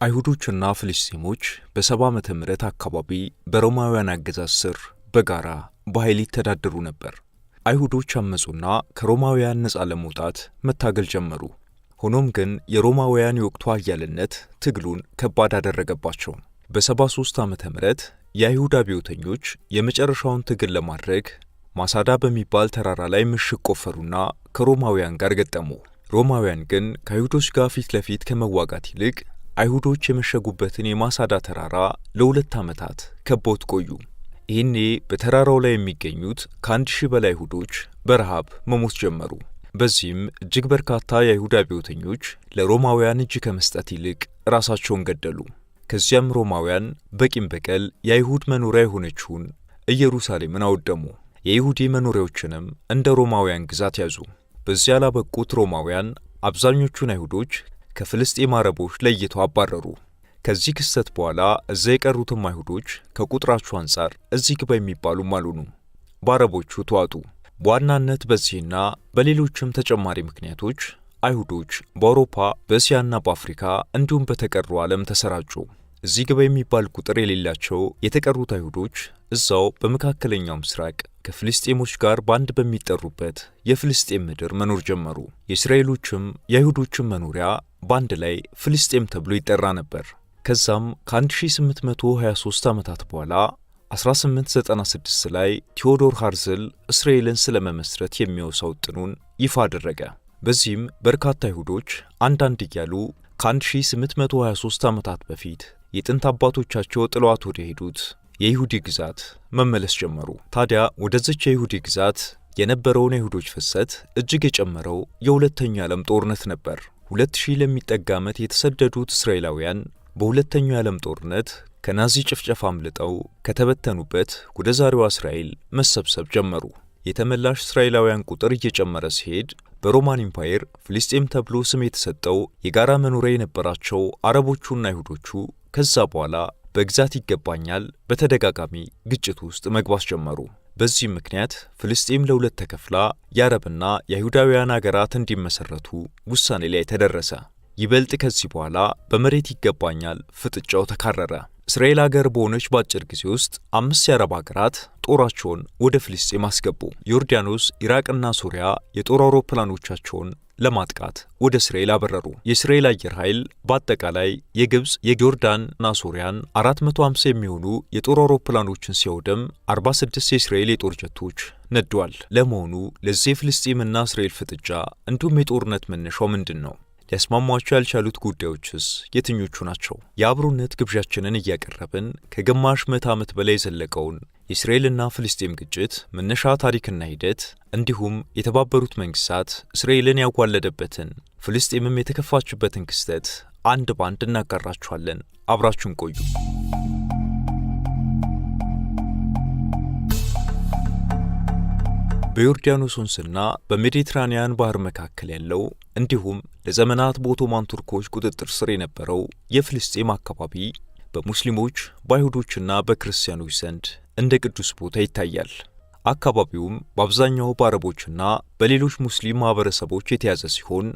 አይሁዶችና ፍልስጤሞች በ70 ዓመተ ምህረት አካባቢ በሮማውያን አገዛዝ ስር በጋራ በኃይል ይተዳደሩ ነበር። አይሁዶች አመጹና ከሮማውያን ነፃ ለመውጣት መታገል ጀመሩ። ሆኖም ግን የሮማውያን የወቅቱ ኃያልነት ትግሉን ከባድ አደረገባቸው። በ73 ዓመተ ምህረት የአይሁድ አብዮተኞች የመጨረሻውን ትግል ለማድረግ ማሳዳ በሚባል ተራራ ላይ ምሽግ ቆፈሩና ከሮማውያን ጋር ገጠሙ። ሮማውያን ግን ከአይሁዶች ጋር ፊት ለፊት ከመዋጋት ይልቅ አይሁዶች የመሸጉበትን የማሳዳ ተራራ ለ2 ዓመታት ከበውት ቆዩ። ይህኔ በተራራው ላይ የሚገኙት ከ1000 በላይ አይሁዶች በረሃብ መሞት ጀመሩ። በዚህም እጅግ በርካታ የአይሁድ አብዮተኞች ለሮማውያን እጅ ከመስጠት ይልቅ ራሳቸውን ገደሉ። ከዚያም ሮማውያን በቂም በቀል የአይሁድ መኖሪያ የሆነችውን ኢየሩሳሌምን አወደሙ። የይሁዲ መኖሪያዎችንም እንደ ሮማውያን ግዛት ያዙ። በዚያ ላበቁት ሮማውያን አብዛኞቹን አይሁዶች ከፍልስጤም አረቦች ለይተው አባረሩ። ከዚህ ክስተት በኋላ እዚያ የቀሩትም አይሁዶች ከቁጥራቸው አንጻር እዚህ ግባ የሚባሉም አልሆኑም፣ በአረቦቹ ተዋጡ። በዋናነት በዚህና በሌሎችም ተጨማሪ ምክንያቶች አይሁዶች በአውሮፓ፣ በእስያና በአፍሪካ እንዲሁም በተቀሩ ዓለም ተሰራጩ። እዚህ ግባ የሚባል ቁጥር የሌላቸው የተቀሩት አይሁዶች እዛው በመካከለኛው ምስራቅ ከፍልስጤሞች ጋር በአንድ በሚጠሩበት የፍልስጤም ምድር መኖር ጀመሩ። የእስራኤሎችም የአይሁዶችም መኖሪያ በአንድ ላይ ፍልስጤም ተብሎ ይጠራ ነበር። ከዛም ከ1823 ዓመታት በኋላ 1896 ላይ ቴዎዶር ሃርዝል እስራኤልን ስለመመስረት የሚያወሳው ውጥኑን ይፋ አደረገ። በዚህም በርካታ አይሁዶች አንዳንድ እያሉ ከ1823 ዓመታት በፊት የጥንት አባቶቻቸው ጥለዋት ወደ ሄዱት የይሁዲ ግዛት መመለስ ጀመሩ። ታዲያ ወደዚች የይሁዲ ግዛት የነበረውን የአይሁዶች ፍሰት እጅግ የጨመረው የሁለተኛው የዓለም ጦርነት ነበር። 2000 ለሚጠጋ ዓመት የተሰደዱት እስራኤላውያን በሁለተኛው የዓለም ጦርነት ከናዚ ጭፍጨፋ አምልጠው ከተበተኑበት ወደ ዛሬዋ እስራኤል መሰብሰብ ጀመሩ። የተመላሽ እስራኤላውያን ቁጥር እየጨመረ ሲሄድ በ Roman Empire ፍልስጤም ተብሎ ስም የተሰጠው የጋራ መኖሪያ የነበራቸው አረቦቹና አይሁዶቹ ከዛ በኋላ በግዛት ይገባኛል በተደጋጋሚ ግጭት ውስጥ መግባት ጀመሩ። በዚህም ምክንያት ፍልስጤም ለሁለት ተከፍላ የአረብና የአይሁዳውያን አገራት እንዲመሰረቱ ውሳኔ ላይ ተደረሰ። ይበልጥ ከዚህ በኋላ በመሬት ይገባኛል ፍጥጫው ተካረረ። እስራኤል አገር በሆነች በአጭር ጊዜ ውስጥ 5 የአረብ አገራት ጦራቸውን ወደ ፍልስጤም አስገቡ። ዮርዳኖስ፣ ኢራቅና ሶሪያ የጦር አውሮፕላኖቻቸውን ለማጥቃት ወደ እስራኤል አበረሩ። የእስራኤል አየር ኃይል በአጠቃላይ የግብፅ፣ የጆርዳንና ሶሪያን 450 የሚሆኑ የጦር አውሮፕላኖችን ሲያወድም 46 የእስራኤል የጦር ጀቶች ነደዋል። ለመሆኑ ለዚህ የፍልስጤምና እስራኤል ፍጥጫ እንዲሁም የጦርነት መነሻው ምንድን ነው? ሊያስማሟቸው ያልቻሉት ጉዳዮችስ የትኞቹ ናቸው? የአብሮነት ግብዣችንን እያቀረብን ከግማሽ ምዕተ ዓመት በላይ የዘለቀውን የእስራኤልና ፍልስጤም ግጭት መነሻ ታሪክና ሂደት እንዲሁም የተባበሩት መንግስታት እስራኤልን ያዋለደበትን ፍልስጤምም የተከፋችበትን ክስተት አንድ ባንድ እናጋራችኋለን። አብራችሁን ቆዩ። በዮርዳኖስ ወንዝና በሜዲትራኒያን ባህር መካከል ያለው እንዲሁም ለዘመናት በኦቶማን ቱርኮች ቁጥጥር ስር የነበረው የፍልስጤም አካባቢ በሙስሊሞች፣ በአይሁዶችና በክርስቲያኖች ዘንድ እንደ ቅዱስ ቦታ ይታያል። አካባቢውም በአብዛኛው በአረቦችና በሌሎች ሙስሊም ማህበረሰቦች የተያዘ ሲሆን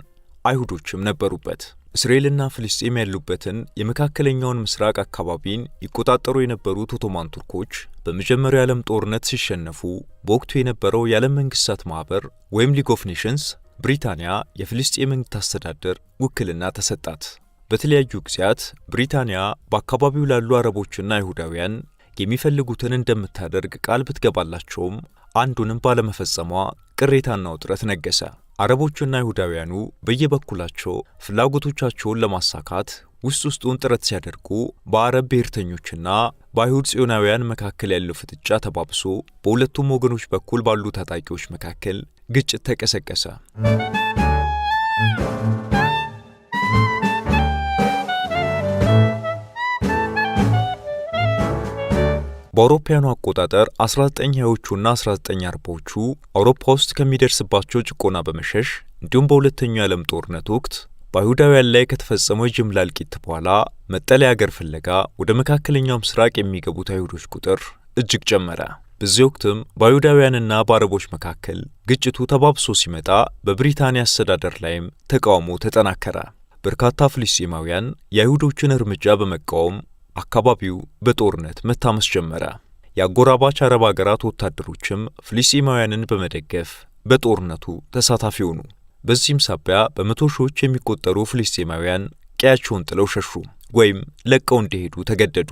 አይሁዶችም ነበሩበት። እስራኤልና ፍልስጤም ያሉበትን የመካከለኛውን ምስራቅ አካባቢን ይቆጣጠሩ የነበሩት ኦቶማን ቱርኮች በመጀመሪያው የዓለም ጦርነት ሲሸነፉ በወቅቱ የነበረው የዓለም መንግስታት ማኅበር ወይም League of Nations ብሪታንያ የፍልስጤምን እንድታስተዳድር ውክልና ተሰጣት። በተለያዩ ጊዜያት ብሪታንያ በአካባቢው ላሉ አረቦችና አይሁዳውያን የሚፈልጉትን እንደምታደርግ ቃል ብትገባላቸውም አንዱንም ባለመፈጸሟ ቅሬታና ውጥረት ነገሰ። አረቦቹና አይሁዳውያኑ በየበኩላቸው ፍላጎቶቻቸውን ለማሳካት ውስጥ ውስጡን ጥረት ሲያደርጉ በአረብ ብሔርተኞችና በአይሁድ ጽዮናውያን መካከል ያለው ፍጥጫ ተባብሶ በሁለቱም ወገኖች በኩል ባሉ ታጣቂዎች መካከል ግጭት ተቀሰቀሰ። በአውሮፓውያኑ አቆጣጠር 1920ዎቹና 1940ዎቹ አውሮፓ ውስጥ ከሚደርስባቸው ጭቆና በመሸሽ እንዲሁም በሁለተኛው የዓለም ጦርነት ወቅት በአይሁዳውያን ላይ ከተፈጸመው የጅምላ እልቂት በኋላ መጠለያ አገር ፍለጋ ወደ መካከለኛው ምስራቅ የሚገቡት አይሁዶች ቁጥር እጅግ ጨመረ። በዚህ ወቅትም በአይሁዳውያንና በአረቦች መካከል ግጭቱ ተባብሶ ሲመጣ በብሪታንያ አስተዳደር ላይም ተቃውሞ ተጠናከረ። በርካታ ፍልስጤማውያን የአይሁዶችን እርምጃ በመቃወም አካባቢው በጦርነት መታመስ ጀመረ። የአጎራባች አረብ አገራት ወታደሮችም ፍልስጤማውያንን በመደገፍ በጦርነቱ ተሳታፊ ሆኑ። በዚህም ሳቢያ በመቶ ሺዎች የሚቆጠሩ ፍልስጤማውያን ቀያቸውን ጥለው ሸሹ ወይም ለቀው እንዲሄዱ ተገደዱ።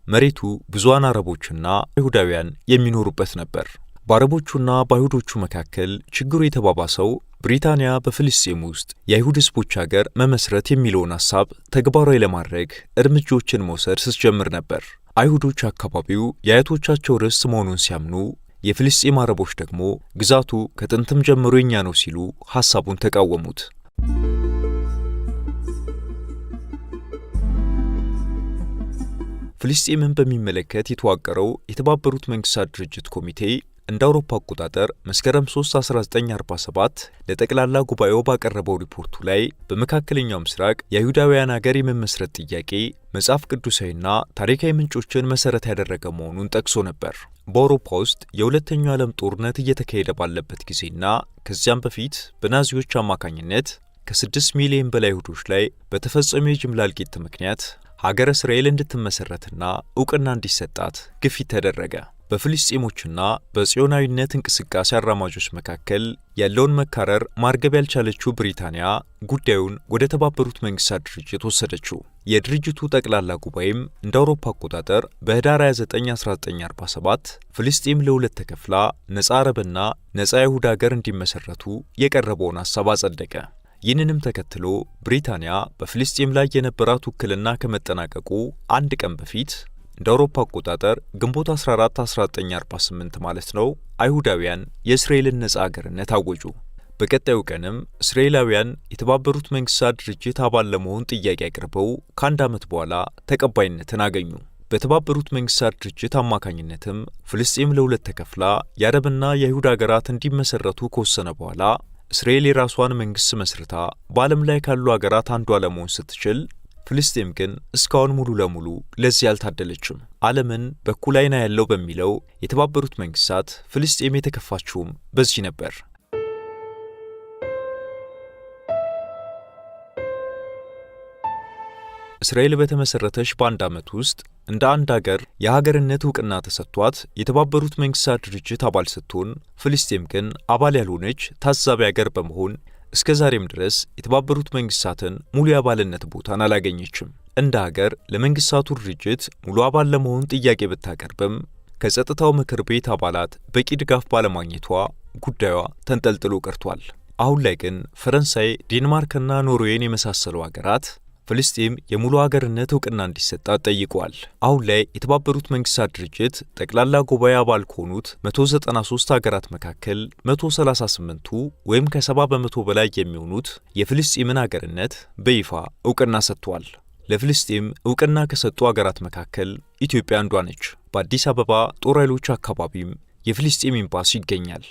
መሬቱ ብዙሃን አረቦችና አይሁዳውያን የሚኖሩበት ነበር። በአረቦቹና በአይሁዶቹ መካከል ችግሩ የተባባሰው ብሪታንያ በፍልስጤም ውስጥ የአይሁድ ሕዝቦች ሀገር መመስረት የሚለውን ሐሳብ ተግባራዊ ለማድረግ እርምጃዎችን መውሰድ ስትጀምር ነበር። አይሁዶች አካባቢው የአያቶቻቸው ርስት መሆኑን ሲያምኑ፣ የፍልስጤም አረቦች ደግሞ ግዛቱ ከጥንትም ጀምሮ የኛ ነው ሲሉ ሐሳቡን ተቃወሙት። ፍልስጤምን በሚመለከት የተዋቀረው የተባበሩት መንግስታት ድርጅት ኮሚቴ እንደ አውሮፓ አቆጣጠር መስከረም 3 1947 ለጠቅላላ ጉባኤው ባቀረበው ሪፖርቱ ላይ በመካከለኛው ምስራቅ የአይሁዳውያን ሀገር የመመስረት ጥያቄ መጽሐፍ ቅዱሳዊና ታሪካዊ ምንጮችን መሰረት ያደረገ መሆኑን ጠቅሶ ነበር። በአውሮፓ ውስጥ የሁለተኛው ዓለም ጦርነት እየተካሄደ ባለበት ጊዜና ከዚያም በፊት በናዚዎች አማካኝነት ከ6 ሚሊዮን በላይ አይሁዶች ላይ በተፈጸመው የጅምላ እልቂት ምክንያት ሀገረ እስራኤል እንድትመሰረትና እውቅና እንዲሰጣት ግፊት ተደረገ። በፍልስጤሞችና በጽዮናዊነት እንቅስቃሴ አራማጆች መካከል ያለውን መካረር ማርገብ ያልቻለችው ብሪታንያ ጉዳዩን ወደ ተባበሩት መንግስታት ድርጅት ወሰደችው። የድርጅቱ ጠቅላላ ጉባኤም እንደ አውሮፓ አቆጣጠር በህዳር 29 1947 ፍልስጤም ለሁለት ተከፍላ ነፃ አረብና ነፃ አይሁድ ሀገር እንዲመሰረቱ የቀረበውን ሐሳብ አጸደቀ። ይህንንም ተከትሎ ብሪታንያ በፍልስጤም ላይ የነበራት ውክልና ከመጠናቀቁ አንድ ቀን በፊት እንደ አውሮፓ አቆጣጠር ግንቦት 14 1948 ማለት ነው፣ አይሁዳውያን የእስራኤልን ነፃ አገርነት አወጁ። በቀጣዩ ቀንም እስራኤላውያን የተባበሩት መንግስታት ድርጅት አባል ለመሆን ጥያቄ አቅርበው ከአንድ ዓመት በኋላ ተቀባይነትን አገኙ። በተባበሩት መንግስታት ድርጅት አማካኝነትም ፍልስጤም ለሁለት ተከፍላ የአረብና የአይሁድ አገራት እንዲመሰረቱ ከወሰነ በኋላ እስራኤል የራሷን መንግስት መስርታ በዓለም ላይ ካሉ አገራት አንዷ ለመሆን ስትችል፣ ፍልስጤም ግን እስካሁን ሙሉ ለሙሉ ለዚህ አልታደለችም። ዓለምን በኩል ዓይን ያለው በሚለው የተባበሩት መንግስታት ፍልስጤም የተከፋችውም በዚህ ነበር። እስራኤል በተመሰረተች በአንድ ዓመት ውስጥ እንደ አንድ አገር የሀገርነት እውቅና ተሰጥቷት የተባበሩት መንግስታት ድርጅት አባል ስትሆን፣ ፍልስጤም ግን አባል ያልሆነች ታዛቢ አገር በመሆን እስከ ዛሬም ድረስ የተባበሩት መንግስታትን ሙሉ የአባልነት ቦታን አላገኘችም። እንደ ሀገር ለመንግስታቱ ድርጅት ሙሉ አባል ለመሆን ጥያቄ ብታቀርብም ከጸጥታው ምክር ቤት አባላት በቂ ድጋፍ ባለማግኘቷ ጉዳዩዋ ተንጠልጥሎ ቀርቷል። አሁን ላይ ግን ፈረንሳይ፣ ዴንማርክና ኖርዌይን የመሳሰሉ ሀገራት ፍልስጤም የሙሉ ሀገርነት እውቅና እንዲሰጣት ጠይቀዋል። አሁን ላይ የተባበሩት መንግስታት ድርጅት ጠቅላላ ጉባኤ አባል ከሆኑት 193 ሀገራት መካከል 138ቱ ወይም ከ70% በላይ የሚሆኑት የፍልስጤምን ሀገርነት በይፋ እውቅና ሰጥተዋል። ለፍልስጤም እውቅና ከሰጡ ሀገራት መካከል ኢትዮጵያ አንዷ ነች። በአዲስ አበባ ጦር ኃይሎች አካባቢም የፍልስጤም ኤምባሲ ይገኛል።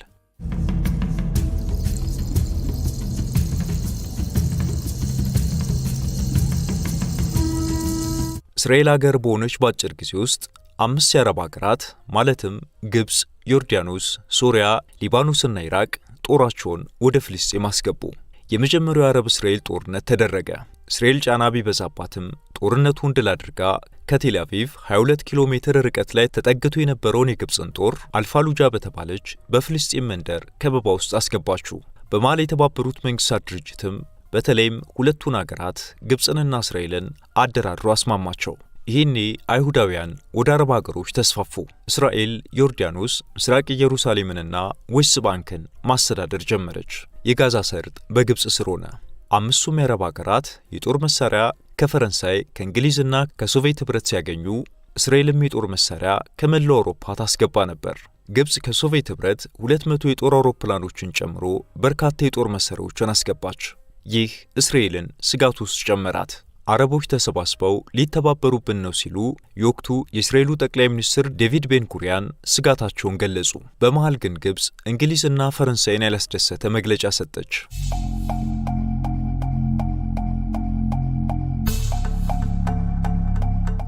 እስራኤል ሀገር በሆነች በአጭር ጊዜ ውስጥ 5 የአረብ ሀገራት ማለትም ግብፅ፣ ዮርዳኖስ፣ ሶሪያ፣ ሊባኖስና ኢራቅ ጦራቸውን ወደ ፍልስጤም አስገቡ። የመጀመሪያው የአረብ እስራኤል ጦርነት ተደረገ። እስራኤል ጫና ቢበዛባትም ጦርነቱን ድል አድርጋ ከቴል አቪቭ 22 ኪሎ ሜትር ርቀት ላይ ተጠግቶ የነበረውን የግብፅን ጦር አልፋሉጃ በተባለች በፍልስጤም መንደር ከበባ ውስጥ አስገባችው። በመሃል የተባበሩት መንግስታት ድርጅትም በተለይም ሁለቱን አገራት ግብፅንና እስራኤልን አደራድሮ አስማማቸው። ይህኔ አይሁዳውያን ወደ አረብ አገሮች ተስፋፉ። እስራኤል ዮርዳኖስ፣ ምስራቅ ኢየሩሳሌምንና ዌስት ባንክን ማስተዳደር ጀመረች። የጋዛ ሰርጥ በግብፅ ስር ሆነ። 5ቱም የአረብ አገራት የጦር መሳሪያ ከፈረንሳይ፣ ከእንግሊዝና ከሶቪየት ኅብረት ሲያገኙ፣ እስራኤልም የጦር መሳሪያ ከመላው አውሮፓ ታስገባ ነበር። ግብፅ ከሶቪየት ኅብረት 200 የጦር አውሮፕላኖችን ጨምሮ በርካታ የጦር መሳሪያዎችን አስገባች። ይህ እስራኤልን ስጋት ውስጥ ጨመራት። አረቦች ተሰባስበው ሊተባበሩብን ነው ሲሉ የወቅቱ የእስራኤሉ ጠቅላይ ሚኒስትር ዴቪድ ቤን ጉሪያን ስጋታቸውን ገለጹ። በመሃል ግን ግብፅ እንግሊዝና ፈረንሳይን ያላስደሰተ መግለጫ ሰጠች።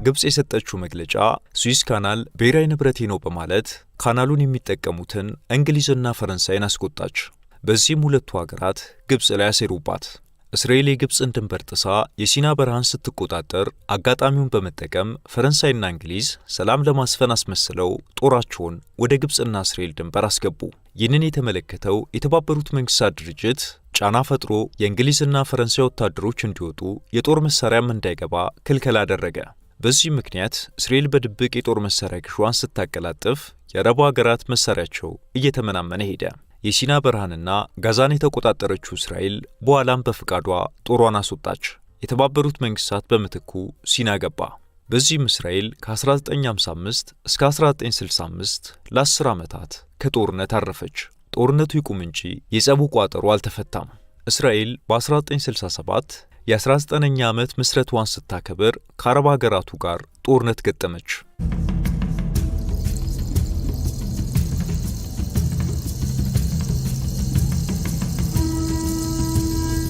ግብፅ የሰጠችው መግለጫ ስዊዝ ካናል ብሔራዊ ንብረቴ ነው በማለት ካናሉን የሚጠቀሙትን እንግሊዝና ፈረንሳይን አስቆጣች። በዚህም ሁለቱ ሀገራት ግብፅ ላይ አሴሩባት። እስራኤል የግብፅን ድንበር ጥሳ የሲና በረሃን ስትቆጣጠር አጋጣሚውን በመጠቀም ፈረንሳይና እንግሊዝ ሰላም ለማስፈን አስመስለው ጦራቸውን ወደ ግብፅና እስራኤል ድንበር አስገቡ። ይህንን የተመለከተው የተባበሩት መንግስታት ድርጅት ጫና ፈጥሮ የእንግሊዝና ፈረንሳይ ወታደሮች እንዲወጡ፣ የጦር መሳሪያም እንዳይገባ ክልከላ አደረገ። በዚህ ምክንያት እስራኤል በድብቅ የጦር መሳሪያ ግዥዋን ስታቀላጥፍ የአረቡ ሀገራት መሳሪያቸው እየተመናመነ ሄደ። የሲና በረሃንና ጋዛን የተቆጣጠረችው እስራኤል በኋላም በፍቃዷ ጦሯን አስወጣች። የተባበሩት መንግስታት በምትኩ ሲና ገባ። በዚህም እስራኤል ከ1955 እስከ 1965 ለ10 ዓመታት ከጦርነት አረፈች። ጦርነቱ ይቁም እንጂ የጸቡ ቋጠሮ አልተፈታም። እስራኤል በ1967 የ19ኛ ዓመት ምስረቷን ስታከብር ከአረብ ሀገራቱ ጋር ጦርነት ገጠመች።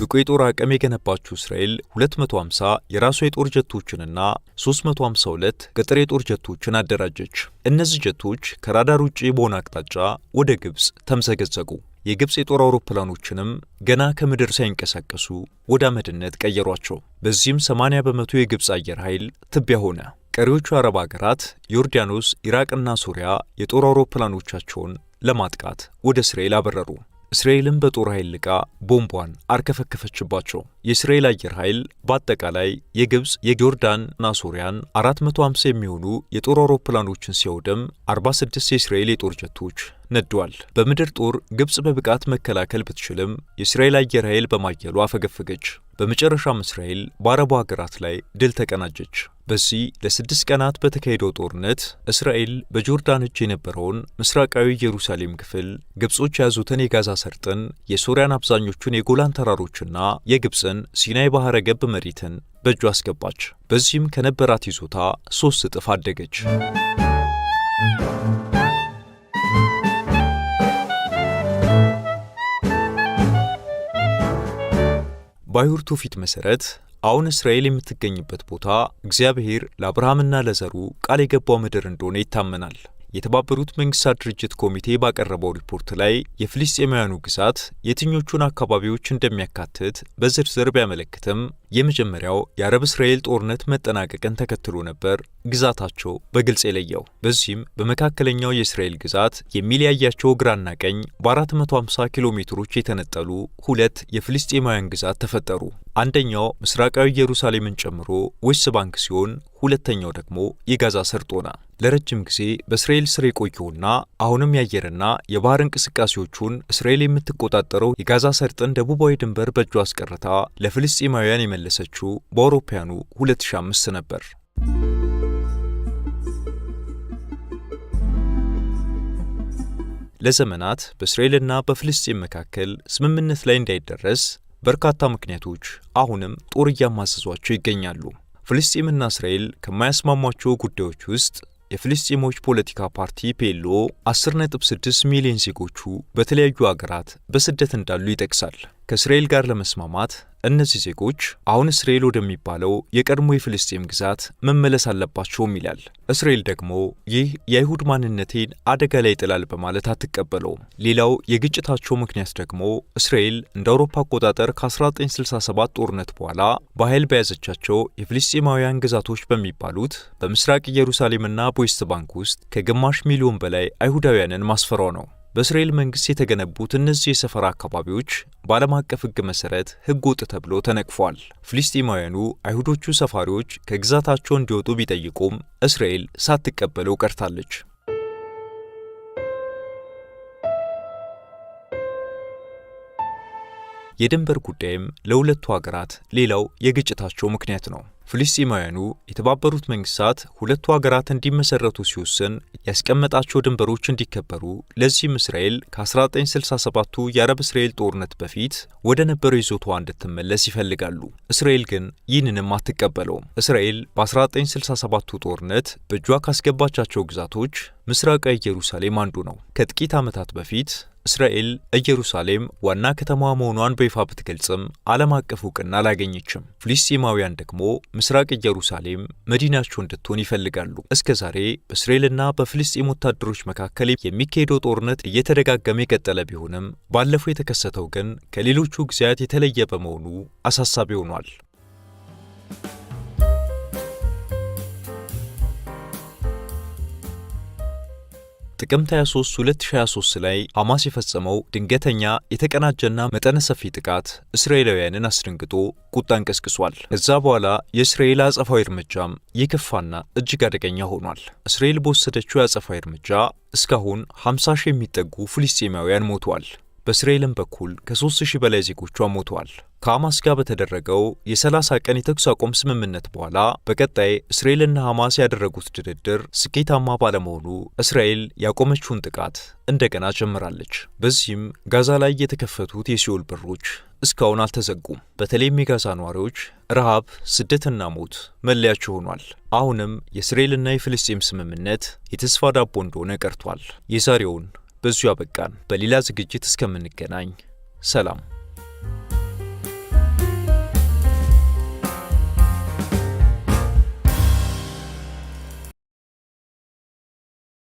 ብቁ የጦር አቅም የገነባችው እስራኤል 250 የራሷ የጦር ጀቶችንና 352 ቅጥር የጦር ጀቶችን አደራጀች። እነዚህ ጀቶች ከራዳር ውጪ በሆነ አቅጣጫ ወደ ግብፅ ተምዘገዘጉ። የግብፅ የጦር አውሮፕላኖችንም ገና ከምድር ሳይንቀሳቀሱ ወደ አመድነት ቀየሯቸው። በዚህም 80% የግብፅ አየር ኃይል ትቢያ ሆነ። ቀሪዎቹ አረብ ሀገራት ዮርዳኖስ፣ ኢራቅና ሱሪያ የጦር አውሮፕላኖቻቸውን ለማጥቃት ወደ እስራኤል አበረሩ። እስራኤልም በጦር ኃይል ልቃ ቦምቧን አርከፈከፈችባቸው። የእስራኤል አየር ኃይል በአጠቃላይ የግብፅ፣ የጆርዳንና ሶሪያን 450 የሚሆኑ የጦር አውሮፕላኖችን ሲያወድም 46 የእስራኤል የጦር ጀቶች ነደዋል። በምድር ጦር ግብፅ በብቃት መከላከል ብትችልም የእስራኤል አየር ኃይል በማየሉ አፈገፈገች። በመጨረሻም እስራኤል በአረቡ ሀገራት ላይ ድል ተቀናጀች። በዚህ ለ6 ቀናት በተካሄደው ጦርነት እስራኤል በጆርዳን እጅ የነበረውን ምስራቃዊ ኢየሩሳሌም ክፍል፣ ግብጾች የያዙትን የጋዛ ሰርጥን፣ የሶሪያን አብዛኞቹን የጎላን ተራሮችና የግብፅን ሲናይ ባህረ ገብ መሬትን በእጇ አስገባች። በዚህም ከነበራት ይዞታ 3 እጥፍ አደገች። በአይሁድ ትውፊት መሠረት አሁን እስራኤል የምትገኝበት ቦታ እግዚአብሔር ለአብርሃምና ለዘሩ ቃል የገባው ምድር እንደሆነ ይታመናል። የተባበሩት መንግስታት ድርጅት ኮሚቴ ባቀረበው ሪፖርት ላይ የፍልስጤማውያኑ ግዛት የትኞቹን አካባቢዎች እንደሚያካትት በዝርዝር ቢያመለክትም የመጀመሪያው የአረብ እስራኤል ጦርነት መጠናቀቅን ተከትሎ ነበር ግዛታቸው በግልጽ የለየው። በዚህም በመካከለኛው የእስራኤል ግዛት የሚለያያቸው ግራና ቀኝ በ450 ኪሎ ሜትሮች የተነጠሉ ሁለት የፍልስጤማውያን ግዛት ተፈጠሩ። አንደኛው ምስራቃዊ ኢየሩሳሌምን ጨምሮ ዌስት ባንክ ሲሆን ሁለተኛው ደግሞ የጋዛ ሰርጥ ሆነ። ለረጅም ጊዜ በእስራኤል ስር የቆየውና አሁንም የአየርና የባህር እንቅስቃሴዎቹን እስራኤል የምትቆጣጠረው የጋዛ ሰርጥን ደቡባዊ ድንበር በእጇ አስቀርታ ለፍልስጤማውያን የመለሰችው በአውሮፓውያኑ 2005 ነበር። ለዘመናት በእስራኤልና በፍልስጤም መካከል ስምምነት ላይ እንዳይደረስ በርካታ ምክንያቶች አሁንም ጦር እያማዘዟቸው ይገኛሉ። ፍልስጤምና እስራኤል ከማያስማሟቸው ጉዳዮች ውስጥ የፍልስጤሞች ፖለቲካ ፓርቲ ፒኤልኦ 10.6 ሚሊዮን ዜጎቹ በተለያዩ አገራት በስደት እንዳሉ ይጠቅሳል። ከእስራኤል ጋር ለመስማማት እነዚህ ዜጎች አሁን እስራኤል ወደሚባለው የቀድሞ የፍልስጤም ግዛት መመለስ አለባቸውም ይላል። እስራኤል ደግሞ ይህ የአይሁድ ማንነቴን አደጋ ላይ ይጥላል በማለት አትቀበለውም። ሌላው የግጭታቸው ምክንያት ደግሞ እስራኤል እንደ አውሮፓ አቆጣጠር ከ1967 ጦርነት በኋላ በኃይል በያዘቻቸው የፍልስጤማውያን ግዛቶች በሚባሉት በምስራቅ ኢየሩሳሌምና በዌስት ባንክ ውስጥ ከግማሽ ሚሊዮን በላይ አይሁዳውያንን ማስፈሯ ነው። በእስራኤል መንግስት የተገነቡት እነዚህ የሰፈራ አካባቢዎች በዓለም አቀፍ ሕግ መሰረት ሕገ ወጥ ተብሎ ተነቅፏል። ፍልስጤማውያኑ አይሁዶቹ ሰፋሪዎች ከግዛታቸው እንዲወጡ ቢጠይቁም እስራኤል ሳትቀበለው ቀርታለች። የድንበር ጉዳይም ለሁለቱ ሀገራት ሌላው የግጭታቸው ምክንያት ነው። ፍልስጤማውያኑ የተባበሩት መንግስታት ሁለቱ ሀገራት እንዲመሰረቱ ሲወስን ያስቀመጣቸው ድንበሮች እንዲከበሩ፣ ለዚህም እስራኤል ከ1967ቱ የአረብ እስራኤል ጦርነት በፊት ወደ ነበረው ይዞታዋ እንድትመለስ ይፈልጋሉ። እስራኤል ግን ይህንንም አትቀበለውም። እስራኤል በ1967ቱ ጦርነት በእጇ ካስገባቻቸው ግዛቶች ምስራቃዊ ኢየሩሳሌም አንዱ ነው። ከጥቂት ዓመታት በፊት እስራኤል ኢየሩሳሌም ዋና ከተማዋ መሆኗን በይፋ ብትገልጽም ዓለም አቀፍ እውቅና አላገኘችም። ፍልስጤማውያን ደግሞ ምስራቅ ኢየሩሳሌም መዲናቸው እንድትሆን ይፈልጋሉ። እስከ ዛሬ በእስራኤልና በፍልስጤም ወታደሮች መካከል የሚካሄደው ጦርነት እየተደጋገመ የቀጠለ ቢሆንም ባለፈው የተከሰተው ግን ከሌሎቹ ጊዜያት የተለየ በመሆኑ አሳሳቢ ሆኗል። ጥቅምት 23 2023 ላይ ሐማስ የፈጸመው ድንገተኛ የተቀናጀና መጠነ ሰፊ ጥቃት እስራኤላውያንን አስደንግጦ ቁጣን ቀስቅሷል። ከዛ በኋላ የእስራኤል አጸፋዊ እርምጃም የከፋና እጅግ አደገኛ ሆኗል። እስራኤል በወሰደችው የአጸፋዊ እርምጃ እስካሁን 50 ሺህ የሚጠጉ ፍልስጤማውያን ሞተዋል። በእስራኤልም በኩል ከ3000 በላይ ዜጎቿ ሞተዋል። ከሐማስ ጋር በተደረገው የ30 ቀን የተኩስ አቁም ስምምነት በኋላ በቀጣይ እስራኤልና ሐማስ ያደረጉት ድርድር ስኬታማ ባለመሆኑ እስራኤል ያቆመችውን ጥቃት እንደገና ጀምራለች። በዚህም ጋዛ ላይ የተከፈቱት የሲኦል በሮች እስካሁን አልተዘጉም። በተለይም የጋዛ ነዋሪዎች ረሃብ፣ ስደትና ሞት መለያቸው ሆኗል። አሁንም የእስራኤልና የፍልስጤም ስምምነት የተስፋ ዳቦ እንደሆነ ቀርቷል። የዛሬውን በዚሁ አበቃን። በሌላ ዝግጅት እስከምንገናኝ ሰላም።